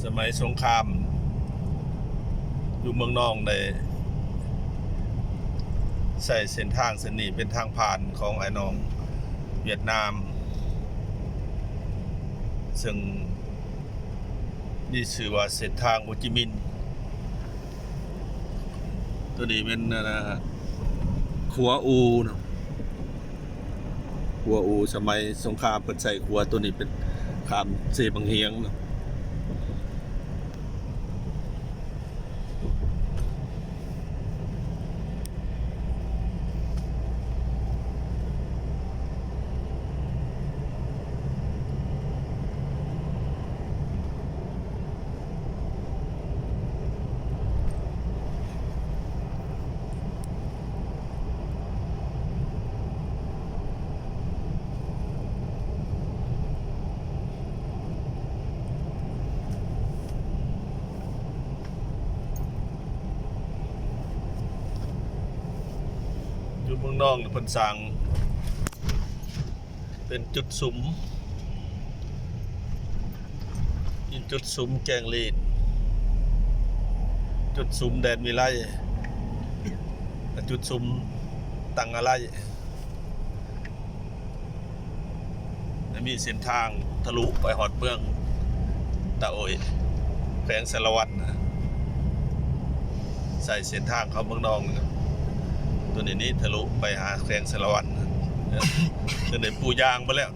ສະໄໝສົງຄາມ ຢູ່ເມືອງນອງໄດ້ໃຊ້ເສັ້ນທາງເສັ້ນນີ້ເປັນທາງຜ່ານຂອງອ້າຍນ້ອງຫວຽດນາມ ເຊິ່ງມີຊື່ວ່າເສັ້ນທາງໂຮຈິມິນ. ໂຕນີ້ແມ່ນ ອັນນ່າ ຂົວອູເນາະ ຂົວອູ ສະໄໝສົງຄາມເພິ່ນໃຊ້ຂົວໂຕນີ້ເປັນ ຂ້າມເຊບັງຫຽງເນາະ. ຢູ່ເມືອງນອງນີ້ເພິ່ນສ້າງເປັນຈຸດສຸມ ມີຈຸດສຸມແກງລີດ ຈຸດສຸມແດນວິໄລ ແລະ ຈຸດສຸມຕັງອາໄລ. ແລະ ມີເສັ້ນທາງທະລຸໄປຮອດເມືອງຕາໂອຍ ແຂວງສາລະວັນ ໃຊ້ເສັ້ນທາງເຂົ້າເມືອງນອງ ໂຕນີ້ນີ້ທະລຸໄປຫາແຂວງສາລະວັນ ເຊິ່ງໄດ້ປູຢາງໄປແລ້ວ.